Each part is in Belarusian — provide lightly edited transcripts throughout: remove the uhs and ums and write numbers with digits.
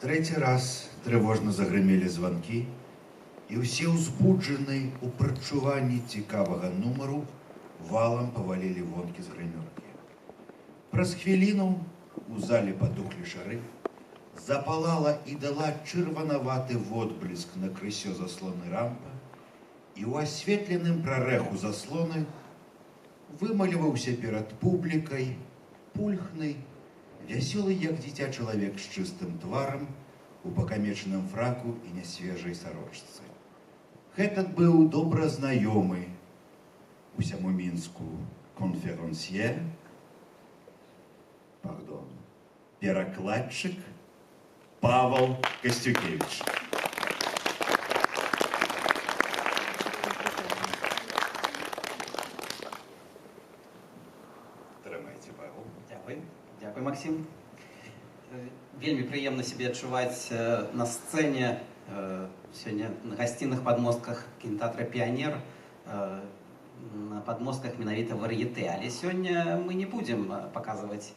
Трэці раз трывожна загрымелі званкі, і ўсе ўзбуджаны ў прадчуванні цікавага нумару валам павалілі вонкі з грымёркі. Праз хвіліну у зале патухлі шары, запалала і дала чырванаваты водбліск на крысё заслоны рампа, і ў асветленым прарэху заслоны вымаліваўся перад публікай пульхны, вясёлы, як дзіця, чалавек з чыстым тварам, у пакамечаным фраку і нясвежай сарочцы. Гэтак быў добра знаёмы усяму Мінску канферансье, пардон, перакладчык Павел Касцюкевіч. Трымайце, Павел. Дзякуй. Дзякуй, Максім. Вельмі прыемна сябе адчуваць на сцэне сёння на гасціных падмостках кінатэатра «Піянер», на падмостках менавіта вар'еты. Але сёння мы не будзем паказваць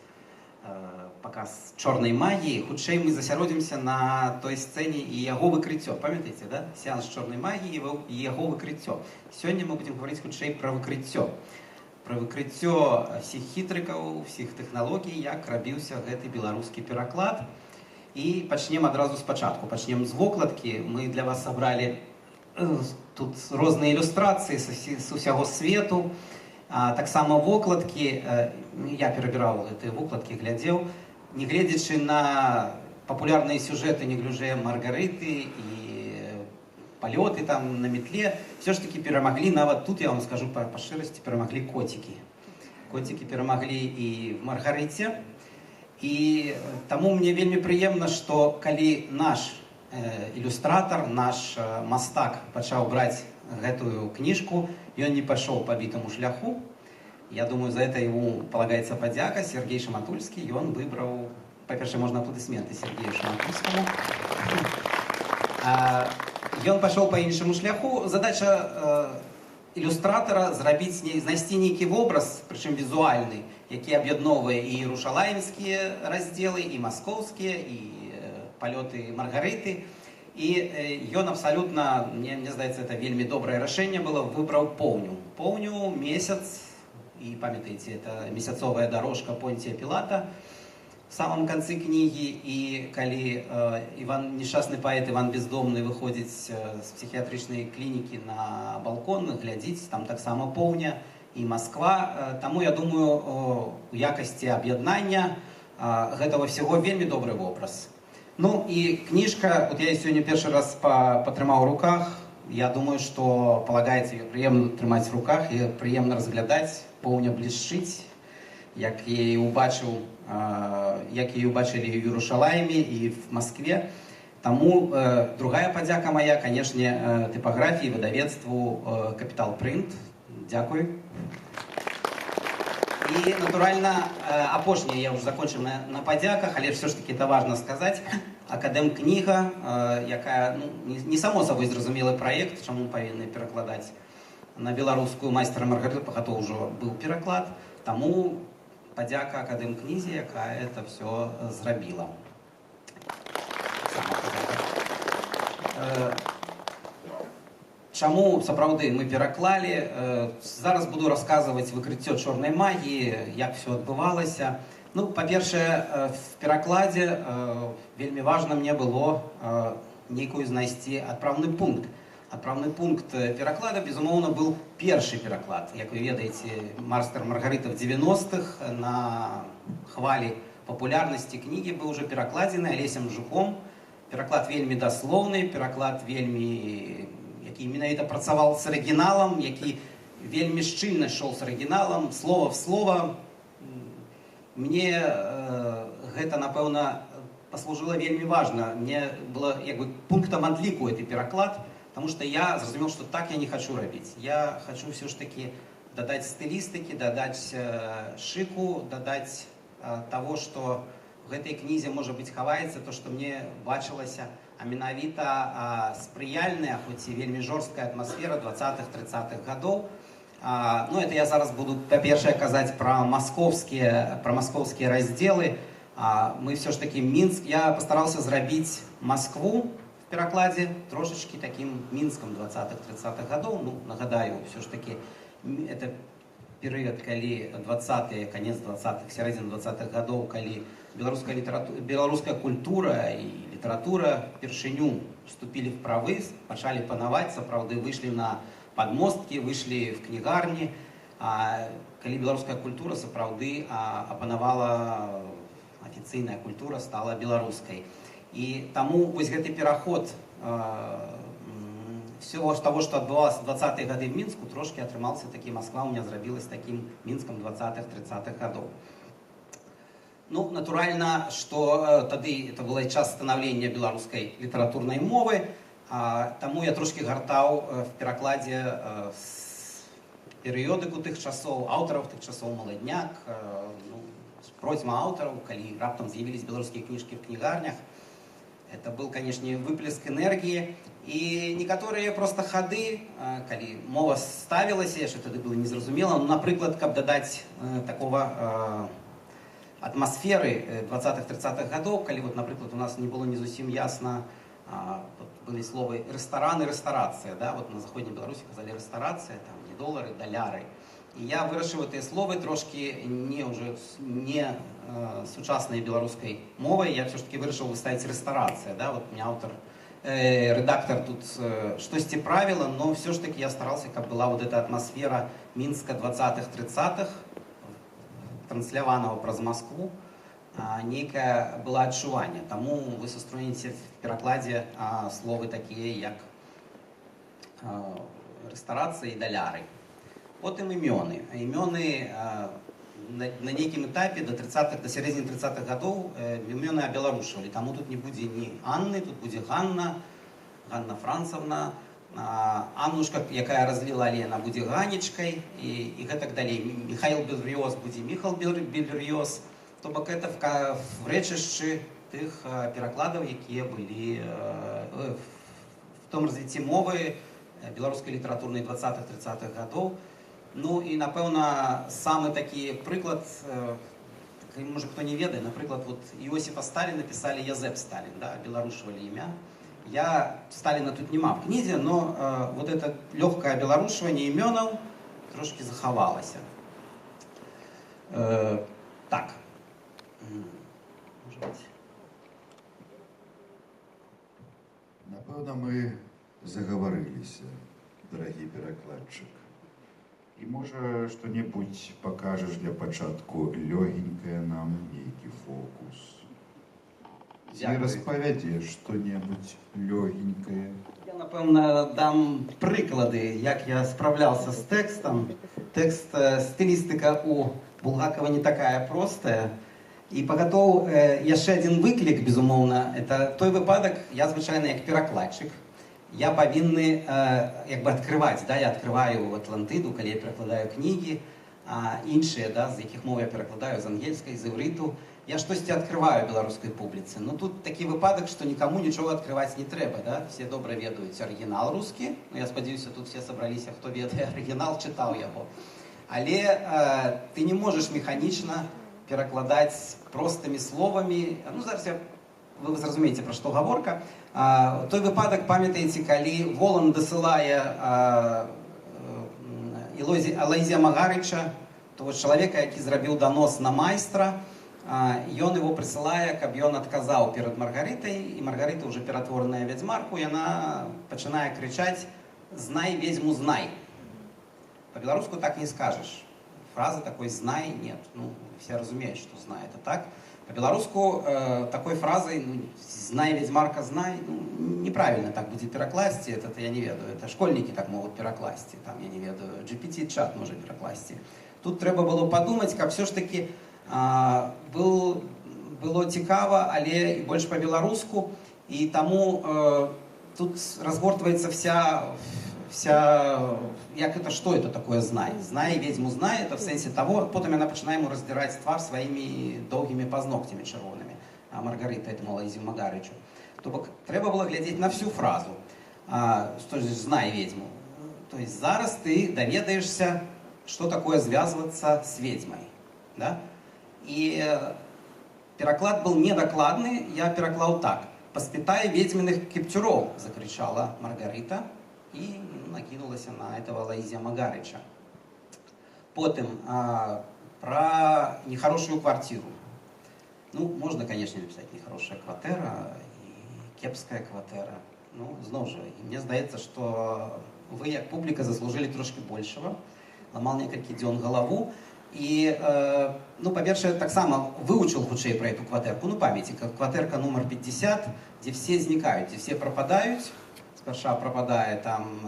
паказ чорнай магіі, хутчэй мы засяродзімся на той сцэне і яго выкрыццё. Памятаеце, да? Сеанс чорнай магіі і яго выкрыццё. Сёння мы будзем гаварыць хутчэй пра выкрыццё. Пра выкрыццё всіх хітрыкаў, всіх тэхналогій, як рабіўся гэты беларускі пераклад. І пачнем адразу спачатку, пачнем з вокладкі. Мы для вас сабралі тут розныя ілюстрацыі з усяго свету. Таксама вокладкі, я перабіраў гэтыя вокладкі, глядзеў, не гледзячы на папулярныя сюжэты Неўклюжыя Маргарыты і палёты там на метле, все ж таки перамаглі, нават тут, я вам скажу па шчырасці, перамаглі коцікі. Коцікі перамаглі і в Маргарыце. І таму мне вельмі прыемна, што калі наш ілюстратар, наш мастак пачаў браць гэтую кніжку, ён не пашоў па бітаму шляху. Я думаю, за это ему полагается падзяка. Сергей Шаматульскі, ён выбраў, па-першае, можна апладысменты Сергею Шаматульскаму. Ён пашоў па іншаму шляху. Задача ілюстратара знайсці нейкі вобраз, прычым візуальны, які аб'ядноўвае і ерушалаімскія раздзелы, і маскоўскія, і палёты Маргарыты. І ён абсалютна, мне здаецца, это вельмі добрае рашэнне было, выбраў поўню. Поўню, месяц, і памятаеце, это месяцовая дорожка Понтія Пілата в самом конце кнігі, і калі несчастны паэт Іван Бездомны выходзіць з псіхіятрычнай клінікі на балкон, глядзіць, там таксама поўня і Масква. Таму, я думаю, у якасці аб'яднання гэтага всяго вельмі добры вобраз. І кніжка, вот я яе сёння першы раз патрымаў у руках, я думаю, што палагаецца яе прыемна трымаць в руках, яе прыемна разглядаць, поўня блішчыць, як я яе ўбачыў, як яе ўбачылі і ў Ерушалайме, і в Маскве. Таму другая падзяка моя, канешне, тыпаграфіі, выдавецтву Капітал Прынт. Дзякуй. І, натуральна, апошняе, я ўжо закончыў на падзяках, але ўсё ж такі это важна сказаць. Акадэмкніга, якая, не само сабой зразумелы праект, чаму павінны перакладаць на беларускую Майстра Маргарыту, пагатоў ужо быў пераклад. Таму падзяка Акадэмкнізе, якая это всё зрабіла. Сама падзяка. Чаму сапраўды мы пераклалі? Зараз буду расказваць выкрыццё чорнай магіі, як всё адбывалася. Па-першае, в перакладзе вельмі важна мне было нейкую знайсці адпраўны пункт. Адпраўны пункт пераклада, безумоўна, быў першы пераклад. Як вы ведаеце, Майстар Маргарыта в 90-х на хвалі папулярнасці кнігі быў ужо перакладзены Алесем Жуком. Пераклад вельмі даслоўны, пераклад вельмі, які менавіта працаваў з арыгіналам, які вельмі шчыльна ішоў з арыгіналам, слова в слова. Мне гэта, напэўна, паслужыла вельмі важна. Мне было пунктам адліку гэты пераклад, потому что я зразумеў, што так я не хачу рабіць. Я хачу ўсё ж такі дадаць стылістыкі, дадаць шыку, дадаць таго, што в гэтай кнізе, можа быць, хаваецца, то, што мне бачылася, а менавіта, спрыяльная, хоць і вельмі жорсткая атмасфера двадцатых, тридцатых гадоў. Это я зараз буду, па-першае, казаць пра маскоўскія раздзелы. Мы все ж таки Мінск, я пастараўся зрабіць Маскву в перакладзе трошачкі таким Мінскам 20-х, 30-х гадоў. Ну, нагадаю, все ж таки это перыяд, калі 20-е, конец 20-х, сярэдзіна 20-х гадоў, калі беларуская літаратура, беларуская культура і літаратура першыню вступілі в правы, пачалі панаваць, сапраўды выйшлі на падмосткі, выйшлі в кнігарні, калі беларуская культура сапраўды апанавала, афіцыйная культура стала беларускай. І таму вось гэты пераход всего того, что адбывалася 20-е гады в Мінску, трошкі атрымаўся такі, Москва у меня зрабілась таким Мінскам 20-х, 30-х гадоў. Ну, натуральна, што тады это было час станаўлення беларускай літаратурнай мовы, таму я трошкі гартаў в перакладзе перыёдыку тых часоў, аўтараў тых часоў, «Маладняк», ну, процьма аўтараў, калі раптам з'явілись беларускія кніжкі в кнігарнях. Это был, конечно, выплеск энергии. И некаторыя просто хады, калі мова ставілася, яшчэ тады было незразумела. Ну, напрыклад, каб дадаць такого атмасферы 20-х, 30-х гадоў, калі вот, напрыклад, у нас не было не зусім ясна, вот былі словы рэстаран і рэстарацыя, да, вот на заходняй Беларусі казалі рэстарацыя, там не долары, даляры. І я вырашыў гэтыя словы трошкі не ўжо не сучаснай беларускай мовай, я все ж таки вырашыў выставіць рэстарацыя, да, вот мне аўтар, рэдактор тут штосьці правіла, но все ж таки я старался, каб была вот эта атмасфера Мінска 20-х, 30-х, трансляванага праз Москву, нейкае было адчуванне. Таму вы сустрэнеце в перакладзе словы такія, як рэстарацыя і даляры. Потым імёны. Імёны на нейкім этапе до 30-х, до сярэдзіны 30-х гадоў імёны абеларушвалі. Таму тут не будзе ні Анны, тут будзе Ганна, Ганна Францавна, Аннушка, якая разліла алей, она будзе Ганечкай і гэтак далей. Михаил Берлиоз будзе Міхал Берлиоз. То бок это в рэчышчы тых перакладаў, якія былі в том развіцці мовы беларускай літаратурнай 20-х, 30-х гадоў. Ну і, напэўна, самы такі прыклад, можа, хто не ведае, напрыклад, вот Іосифа Сталіна пісалі Язэп Сталін, да, беларушвалі імя. Я Сталіна тут няма в кнізе, но вот это лёгкае беларушванне імёнаў трошкі захавалася. Так. Может быть. Напэўна, мы загаварыліся, дарагі перакладчык. І можа, што-небудзь пакажаш для пачатку лёгенькае нам, нейкі фокус. Ці Дзякую. распавядзеш што-небудзь лёгенькае. Я, напэўна, дам прыклады, як я спраўляўся з тэкстам. Тэкст, стылістыка у Булгакова не такая простая. І пагатоў яшчэ адзін выклік, безумоўна, это той выпадак, я, звычайна, як перакладчык, я павінны як бы адкрываць, да, я адкрываю Атлантыду, калі я перакладаю кнігі, а іншыя, да, з якіх моў я перакладаю, з ангельскай, з іўрыту, я штосьці адкрываю беларускай публіцы. Но тут такі выпадак, што нікаму нічога адкрываць не трэба, да? Все добра ведаюць арыгінал рускі. Ну, я спадзяюся, тут все сабраліся, хто ведае арыгінал, чытаў яго. Але ты не можаш механічна перакладаць простымі словамі. Ну, зараз вы зразумееце, пра што гаворка. Той выпадак, памятаеце, калі Воланд дасылае Алаізія Магарыча, того чалавека, які зрабіў данос на майстра, ён его прысылае, каб ён адказаў перад Маргарытай, і Маргарыта, уже ператвораная вядзьмарку, яна пачынае крычаць: «Знай, ведьму, знай». Па-беларуску так не скажаш. Фразы такой «знай» нет. Ну, все разумеюць, што «знай» это так. Па-беларуску такой фразой, ну, «знай, ведьмарка, знай», ну, неправильно так будзе перакласці, это я не ведаю, это школьники так могут перакласці, там, я не ведаю, GPT-чат можа перакласці. Тут трэба было падумаць, каб все ж таки было цікава, але і больш па-беларуску, і таму тут разгортваецца вся, як это, что это такое «знай»? «Знай, ведьму, знай», это в сэнсе того, потым яна пачынае ему раздзіраць твар сваімі доўгімі пазногцямі чырвонымі, а Маргарыта этому Алаізію Магарычу. То бок трэба было глядзець на всю фразу, что ж «знай ведьму». То есть зараз ты даведаешься, что такое звязвацца с ведьмой. Да? І Пераклад был недакладны, я пераклаў так: «Паспытай ведьминых кіпцюроў», закрычала Маргарыта і накінулася на этого Алаізія Магарыча. Потым про нехорошую квартиру. Ну, можно, конечно, написать «нехорошая кватэра» і «кепская кватэра». Ну, зноў жа, і мне здаецца, што вы, як публіка, заслужылі трошкі большего. Ламаў некалькі дзён галаву. І, ну, па-першае, таксама вывучыў хутчэй пра эту кватэрку. Ну, памяці, кватэрка нумар 50, дзе все знікаюць, дзе все прападаюць. Спярша прападае там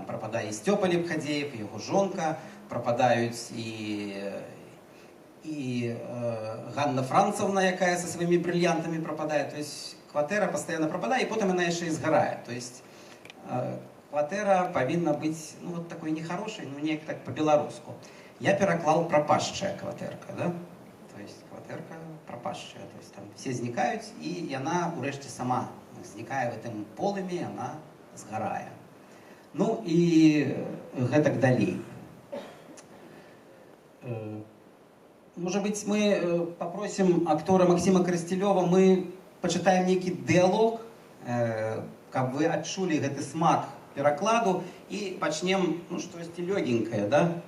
прападае і Сцёпа Лепхадзеев, і яго жонка, прападаюць і Ганна Францаўна, якая са сваімі брыльянтамі прападае. То есть кватэра пастаянна прападае, і потым яна яшчэ і згарае. То есть кватэра павінна быць, ну, вот такой нехорошай, ну, неяк так по-беларуску. Я пераклаў «прапашчая кватэрка», да? То есть кватэрка прапашчая, то есть там все знікаюць, і яна урэшце сама знікае в этом полымі, яна згарае. Ну і гэтак далей. Можа быць, мы папросім актора Максіма Карасцялёва, мы пачытаем нейкі дыалог, каб вы адчулі гэты смак перакладу, і пачнем, ну, штосьці лёгенькае, да?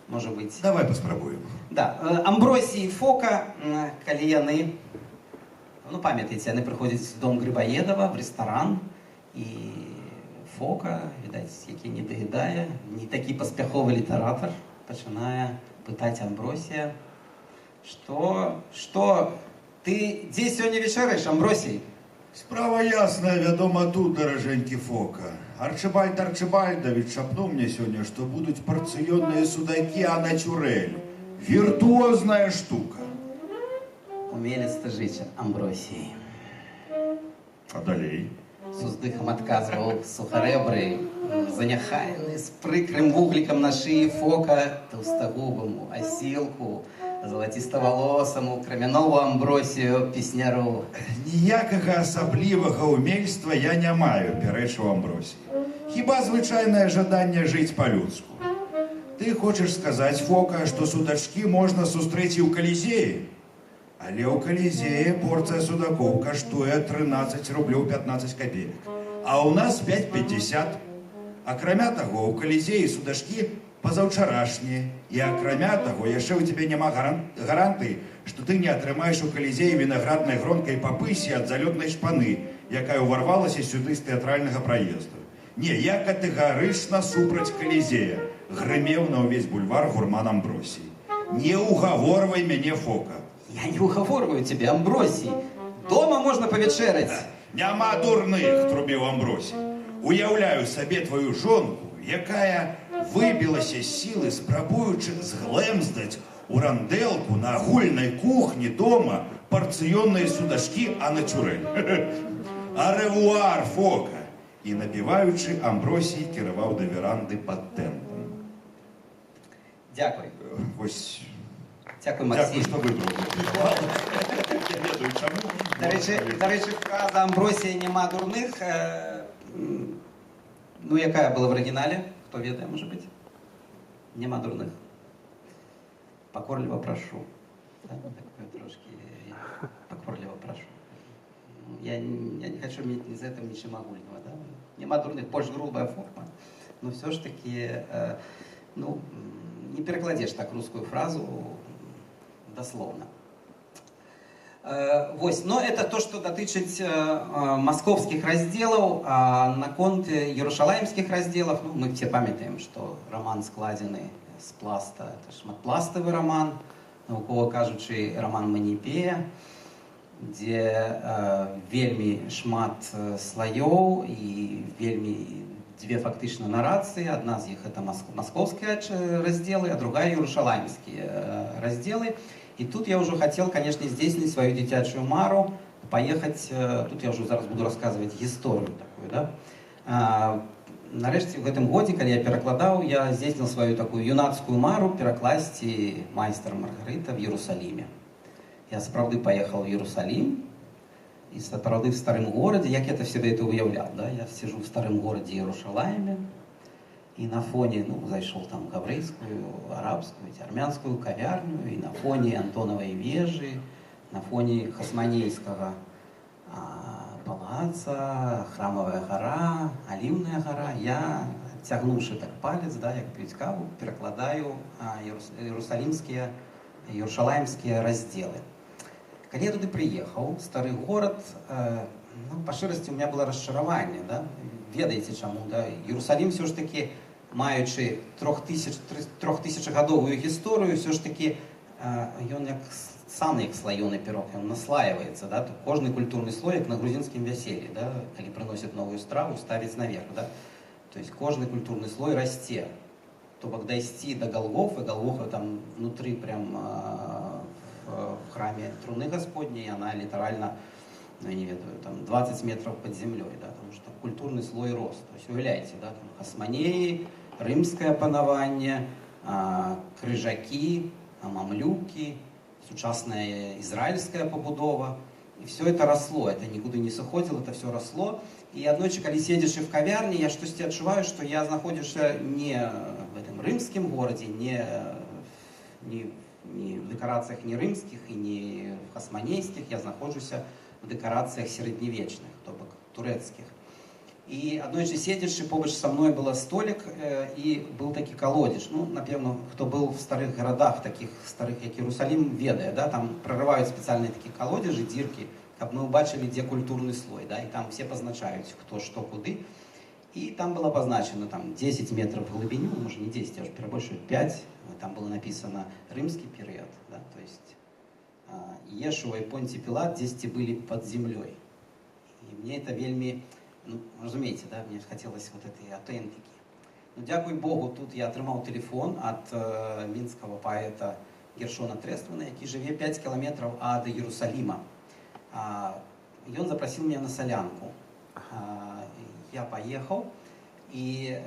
Можа быць. Давай паспрабуем. Да, Амбросій і Фока, калі яны, ну, памятаеце, яны прыходзяць в дом Грыбаедова, в ресторан, і Фока, відаць, які не даедае, не такі паспяховы літаратар, пачынае пытаць Амбросія, што ты дзе сёння вячэраеш, Амбросій? Справа ясная, вядома, тут, даражэнькі Фока. Арчыбальд Арчыбальдавіч шапнуў мне сёння, што будуць парцыённыя судакі а-натюрэль. Віртуозная штука. Умелец ты жыць, Амбросій. А далей? З уздыхам адказваў сухарэбры, заняхайны, з прыкрым вуглікам на шыі Фока, таўстагубаму асілку, залаціставалосаму, крамянову Амбросію песняру. Ніякага асаблівага ўмельства я не маю, пярэчыў Амбросій. Хіба звычайнае жаданне жыць па-людску. Ты хочаш сказаць, Фока, што судачкі можна сустрэць і ў Калізеі? Але ў Калізеі порцыя судакоў каштуе 13 рублёў 15 копеек, а ў нас 5,50. Акрамя таго, у Калізеі судачкі пазаўчарашнія. І акрамя таго, яшчэ ў цябе няма гарантыі, што ты не атрымаеш у Калізеі вінаграднай гронкай па пысе ад залётнай шпаны, якая ўварвалася сюды з Тэатральнага праезду. Не, я катэгарычна супраць Калізея, грымеў на ўвесь бульвар гурман Амбросій. Не угаворвай мяне, Фока. Я не угаворваю цябе, Амбросій. Дома можна павячэраць. Няма дурных, трубіў Амбросій. Уяўляю сабе твою жонку, якая выбілася з сілы, спрабуючы зглэмздаць у рандэлку на агульнай кухні дома парцыённыя судачкі а-натюрэль. Арэвуар, Фока! І напіваючы, Амбросій кіраваў да веранды пад тэнтам. Дзякуй. Вось. Дзякуй, Максім. Дзякуй, што выбраў гэты пераклад. Я ведаю, чаму. Дарэчы, фраза Амбросія «няма дурных», ну, якая была в арыгінале? Хто ведае, можа быць? Няма дурных. Покорливо прошу. Да? Такое трошкі покорливо прошу. Я не хочу иметь з гэтым нічым агульного. Да? Няма дурных, больш грубая форма. Но все ж таки, ну, не перакладзеш так русскую фразу дословно. Вось, но это то, что датычыць маскоўскіх раздзелаў, а наконт ерушалаімскіх раздзелаў, ну, мы все памятаем, што роман складзены з пласта, это шматпластавы роман, навукова кажучы, роман меніпея, дзе вельмі шмат слаёў і вельмі дзве фактычна нарацыі. Адна з іх это маскоўскія раздзелы, а другая ерушалаімскія раздзелы. І тут я ўжо хацеў, конечно, здзейсніць сваю дзіцячую мару, паехаць, тут я ўжо зараз буду расказваць гісторыю такую, да? Нарэшце, в гэтым годзе, калі я перакладаў, я здзейсніў сваю такую юнацкую мару перакласці «Майстра Маргарыта» в Иерусалиме. Я сапраўды паехаў в Иерусалим, і сапраўды в старым горадзе, як я это себе это уяўляў, да? Я сижу в старым горадзе Иерушалайме, і на фоне, ну, зайшоў там габрэйскую, арабскую, ці армянскую кавярню, і на фоне Антонавай вежы, на На фоне хасманейскага палаца, храмавая гара, Аліўная гара, я, цягнуўшы так палец, да, як п'юць каву, перакладаю іерусалімскія, ерушалаімскія раздзелы. Калі я туды прыехаў, стары горад, ну, па шчырасці, у меня было расчараванне, да? Ведаеце чаму, да? Иерусалим все ж таки, маючы 3000гадовую гісторыю, все ж таки ён як сам як слоёны пирог, ён наслаивается, да? То кожны культурны слой, як на грузінскім вяселлі, да? Калі прыносяць новую страву, ставіць наверх, да? То есть кожны культурны слой расце. То бок дайсці до Голгофы, Голгофа там внутри прям в храме труны Господней, она літаральна, ну, я не ведаю, там 20 метров под землей, да, потому что культурный слой рос. То есть уяўляеце, да, там хасманеі, рымскае панаванне, крыжакі, мамлюкі, сучасная ізраильская пабудова. И все это росло, это никуда не сыходзіла, это все росло. І аднойчы, калі седзячы в кавярні, я штосьці адчуваю, што я знаходжуся не в этом рымскім горадзе, не в дэкарацыях не рымскіх і не в хасманейскіх, я знаходжуся в дэкарацыях сярэднявечных, то бок турэцкіх. І аднойчы седзячы, побач са мной было столик і был такі калодзеж. Ну, напэўна, хто был в старых гарадах, таких старых, як Иерусалим, ведае, да, там прорываюць спецыяльныя такія калодзежы, дзіркі, каб мы ўбачылі, дзе культурны слой, да, і там все пазначаюць, хто што куды. І там было пазначана там 10 метров в глыбіню, может, не 10, я уже перабольшую, 5, там было написано римский период, да, то есть Иешуа и Понтий Пилат 10 были под землей. И мне это вельмі, ну, разумееце, да, мне хотелось вот этой аўтэнтыкі. Ну, дзякуй Богу, тут я атрымаў телефон ад мінскага паэта Гершона Трэствана, які жыве 5 кіламетраў ад Иерусалима. Ён запрасіў меня на салянку. Я паехаў, і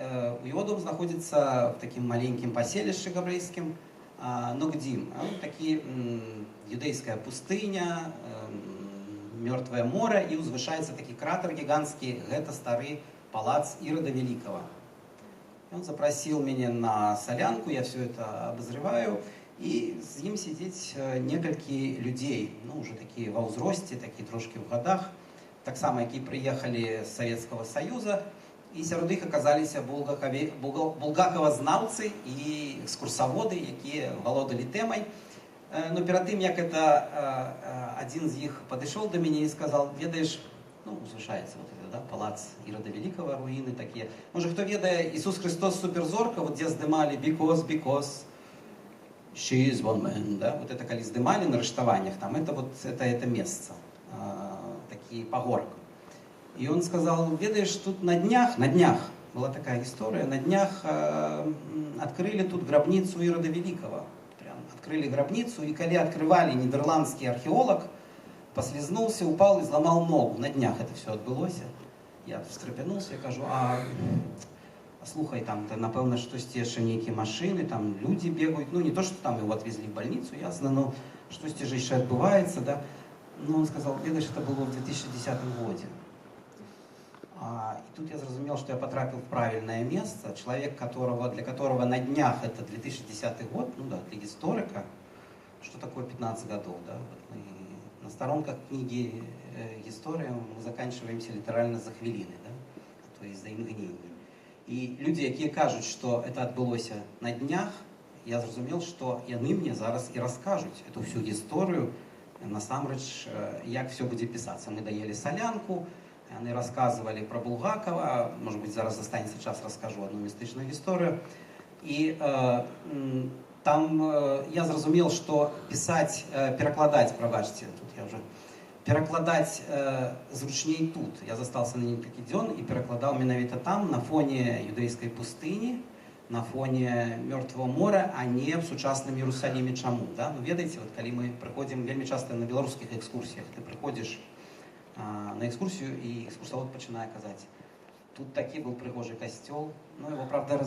его дом знаходзіцца в такім маленькім паселішчы габрэйскім, Ногдзім. Такі юдэйская пустыня, Мёртвае мора, і ўзвышаецца такі кратер гіганцкі, гэта стары палац Ирода Великого. Он запросил мяне на солянку, я все это обозреваю, і з ім сядзіць некалькі людзей, ну, уже такія ва ўзросце, такі трошкі ў годах, таксама, які прыехалі з Савецкага Саюза, і сярод іх аказаліся булгакавазнаўцы і экскурсаводы, якія валодалі тэмай. Но перад тым, як это адзін з іх падышоў да мяне і сказал: «Ведаеш, ну, узвышаецца вот это, да, палац Ирода Великого, руіны такія. Можа, хто ведае, Ісус Христос суперзорка, вот дзе здымалі because she is one man, да, вот это калі здымалі на рыштаваннях, там это вот это месца, такі пагорак». И он сказал: «Ведаеш, тут на днях, была такая история, на днях открыли тут гробницу Ирода Великого. Прям открыли гробницу, и калі открывали, нидерландский археолог послизнулся, упал и сломал ногу. На днях это все адбылося». Я встрепенулся, я кажу: А слухай, там, та, напэўна, штосьці яшчэ нейкія машины, там люди бегают, ну, не то, что там его отвезли в больницу, ясно, но штосьці же яшчэ адбываецца, да». Ну, он сказал: «Ведаеш, это было в 2010 годзе». И тут я зразумел, что я потрапіў в правильное место. Человек, для которого на днях это 2010 год, ну да, для историка, что такое 15 годов, да? Вот мы на старонках книги «История» мы заканчиваемся літаральна за хвіліны, да? То есть за імгненні. І людзі, якія кажуць, што это адбылося на днях, я зразумел, што яны мне зараз і раскажуць эту всю гісторыю, насамрэч, як все будзе пісацца. Мы даелі салянку, яны рассказывали про Булгакова, может быть, зараз застанецца час, раскажу одну містычную гісторыю. І там я зразумел, што пісаць, перакладаць, прабачце, тут я уже перакладаць зручней тут. Я застался на некалькі дзён і перакладаў менавіта там, на фоне юдэйскай пустыні, на фоне Мёртвого мора, а не в сучасным Иерусалиме. Чаму? Да? Ну, ведаеце, вот, калі мы прыходзім вельмі часта на беларускіх экскурсіях, ты прыходзіш на экскурсію, і экскурсавод пачынае казаць: «Тут такі был прыгожы касцёл, ну, его, правда,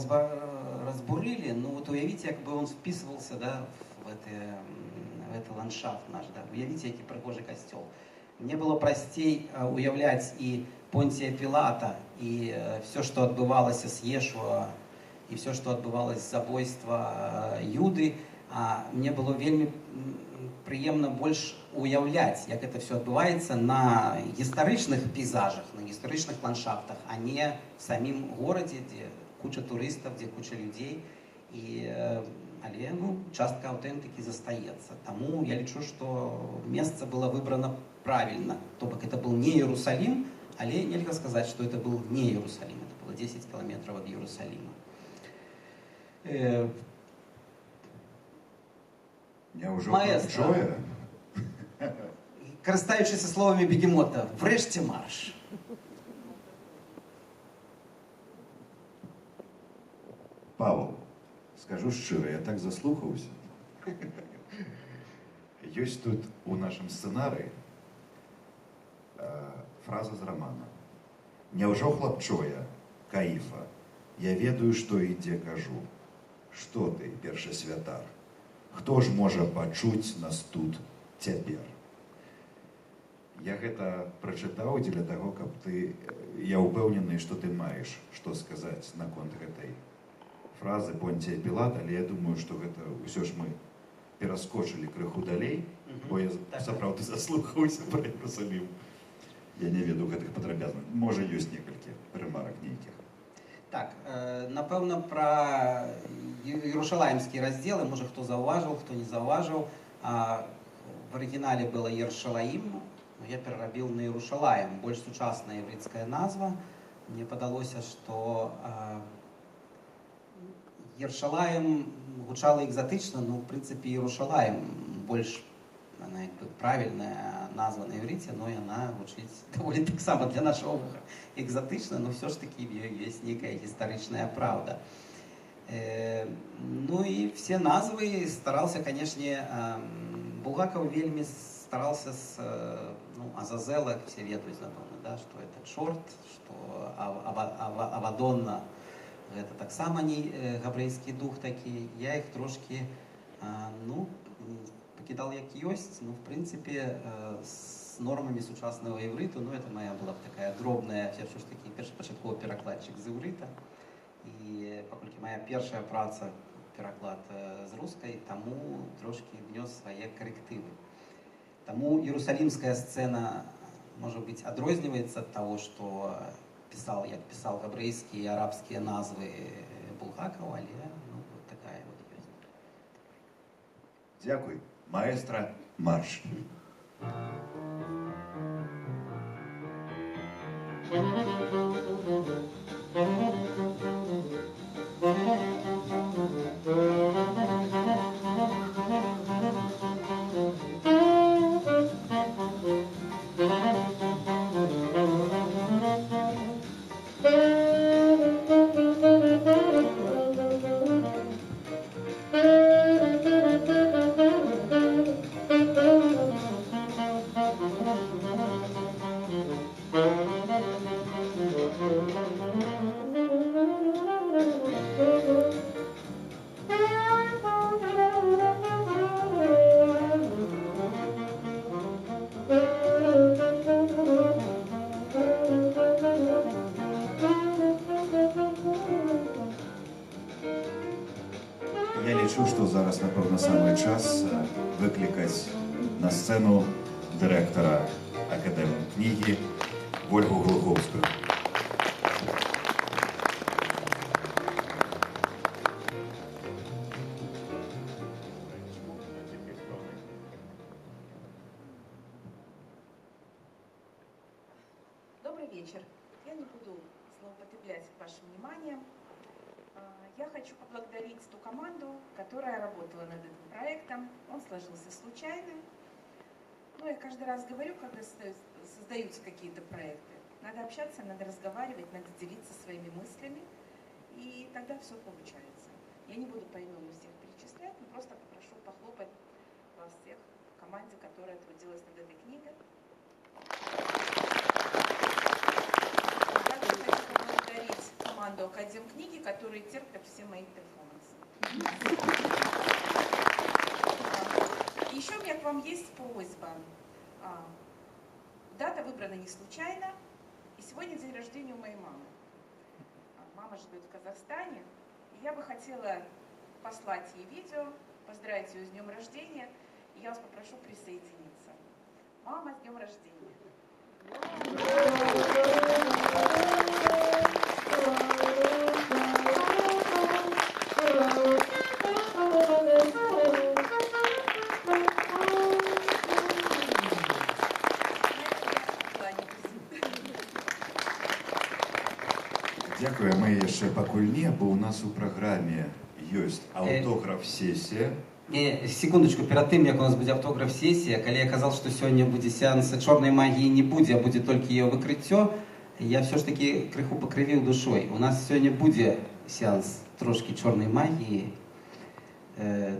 разбурылі, но вот уявіце, як бы он вписывался, да, в это ландшафт наш, да, уявіце, які прыгожы касцёл». Мне было прасцей уяўляць і Понтия Пилата, і все, што адбывалася з Ешуа, і все, што адбывалася з забойства Юды, а мне было вельмі прыемна больш уяўляць, як это все адбываецца на гістарычных пейзажах, на гістарычных ландшафтах, а не в самім горадзе, дзе куча турыстаў, дзе куча людзей. І, але, ну, частка аўтэнтыкі застаецца. Таму я лічу, што месца было выбрана правильно. То бок это был не Иерусалим, але нельга сказаць, што это был не Иерусалим. Это было 10 километров от Иерусалима. Няўжо Маэстро. Джоя? Карыстаючыся словамі Бегемота, врэшце марш. Павел, скажу шчыра, я так заслухаўся. Ёсць тут у нашым сцэнарыі фраза з рамана. Няўжо хлапчоя, Каіфа, я ведаю, што і дзе кажу. Што ты, першасвятар? Хто ж можа пачуць нас тут цяпер? Я гэта прачытаў дзеля таго, каб ты, я ўпэўнены, што ты маеш што сказаць наконт гэтай фразы Понтія Пілата, але я думаю, што гэта ўсё ж мы пераскочылі крыху далей, бо я сапраўды заслухаўся пра Іерусалім. Я не ведаю гэтых падрабязнасцей. Можа, ёсць некалькі рэмарак нейкіх. Так, напэўна, пра іерушалаімскія раздзелы, можа, хто заўважыў, хто не заўважыў. В арыгінале было Ершалаім, но я перарабіў на Іерушалаім, больш сучасная іўрыцкая назва. Мне падалося, што Ершалаім гучала экзатычна, но, в прынцыпе, Іерушалаім больш, она як бы правильная назва на іврыце, но яна гучыць даволі таксама для нашага вуха экзатычна, но ўсё ж такі в ёй ёсць некая гістарычная праўда. Ну і все назвы старался, канешне, Булгакаў вельмі старался с, ну, Азазела, все ведаюць, напэўна, да, што это чорт, што Авадонна, гэта таксама не габрэйскі дух такі. Я іх трошкі, ну, пакідал як ёсць, ну, в прынцыпе, з нормамі сучаснага іўрыту, ну, это моя была б такая дробная, я ўсё ж такі першапачаткова перакладчык з іўрыта, і паколькі моя першая праца пераклад з рускай, таму трошкі внёс свае карэктывы. Таму іерусалімская сцэна, можа быць, адрозніваецца ад таго, што пісаў, як пісаў габрэйскія і арабскія назвы Булгакаў, але, ну, вот такая вот ёсць. Дзякуй. Маэстра, марш. Я лічу, што зараз, напэўна, самы час выклікаць на сцэну дырэктара Акадэмкнігі Вольгу Глухоўскую. Добрый вечер. Я не буду злоупотреблять вашим вниманием. Я хочу поблагодарить ту команду, которая работала над этим проектом. Он сложился случайно. Но я каждый раз говорю, когда создаются какие-то проекты, надо общаться, надо разговаривать, надо делиться своими мыслями, и тогда все получается. Я не буду поименно всех перечислять, но просто попрошу похлопать вас всех в команде, которая трудилась над этой книгой. Также хочу поблагодарить команду Академкниги, которые терпят все мои перформансы. Еще у меня к вам есть просьба. Дата выбрана не случайно, и сегодня день рождения у моей мамы. Мама живет в Казахстане, и я бы хотела послать ей видео, поздравить ее с днем рождения И я вас попрошу присоединиться. Мама, с днем рождения! Дзякую, мы яшчэ пакуль не, бо ў нас у праграме ёсць аўтограф-сесія. Не, секундочку, перад тым, як у нас будзе аўтограф-сесія, калі я казаў, што сёння будзе сеанс чорнай магіі, не будзе, а будзе толькі яе выкрыццё, я ўсё ж такі крыху пакрывіў душой. У нас сёння будзе сеанс трошкі чорнай магіі,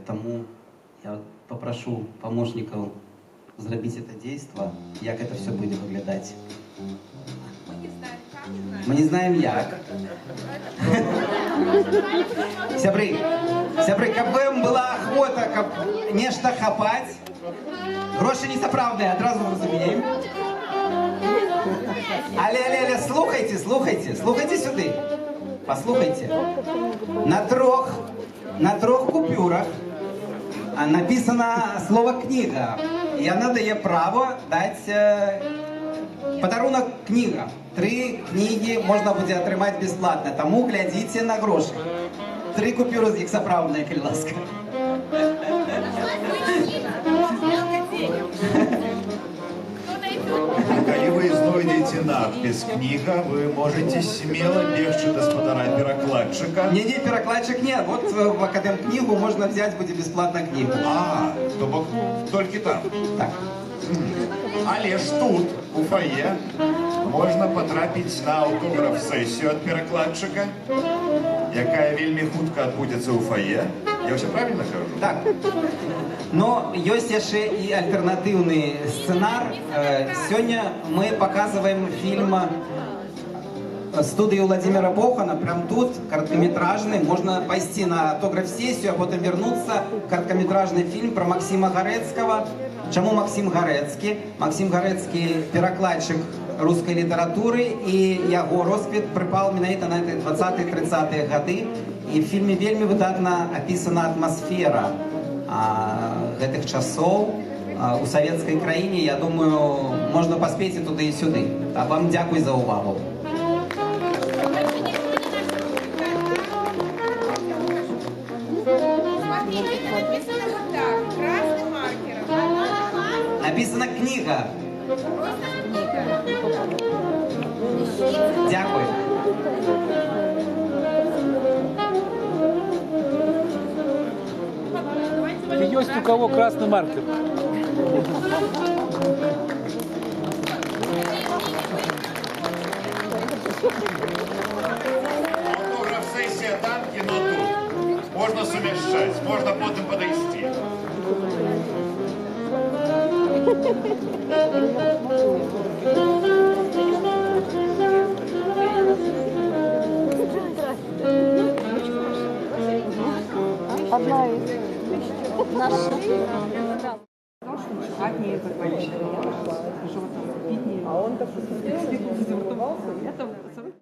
таму я папрашу памочнікаў зрабіць это дзейства, як это все будзе выглядаць. Мы не знаем як. Сябры, сябры, каб вам была ахвота, каб нешта хапаць, грошы не сапраўдныя, адразу разумеем. Але, але, але, слухайце, слухайце, слухайце сюды. Паслухайце. На трох купюрах написано слово «книга». І яна дае права даць падарунак кніга. Тры кнігі можна будзе атрымаць бесплатна, таму глядзіце на грошы. Тры купюры з іх сапраўдныя, калі ласка. Калі вы знойдзеце надпіс «Кніга», вы можаце смела бегчы да спадара перакладчыка. Не-не, перакладчык не. Вот в Академ-книгу можно взять, будзе бесплатно книгу. А, то бок толькі там. Так. Але ж тут, у фае, можна патрапіць на аўтограф-сесію ад перакладчыка, якая вельмі хутка адбудзецца ў фае. Я ўсё правільна кажу? Так. Но ёсць яшчэ і альтэрнатыўны сцэнар. Сёння мы паказваем фільм студыі Владимира Бохана, прям тут, кароткаметражны. Можна пайсці на аўтограф-сесію, а потым вярнуцца. Кароткаметражны фільм пра Максіма Гарэцкага. Чаму Максім Гарэцкі? Максім Гарэцкі перакладчык рускай літаратуры, і яго росквіт прыпал менавіта на этой 20-30-е гады. І в фільме вельмі выдатна апісана атмасфера гэтых часоў у савецкай краіне. Я думаю, можна паспець і туды, і сюды. А вам дзякуй за ўвагу. Смотрите, это написано вот так, красным маркером. Написано «книга». Просто книга. Дзякуй. Есть у кого красный маркер? Аўтограф-сесія там, кіно тут. Можна сумяшчаць, можна потым падысці. Одна из наших. А он так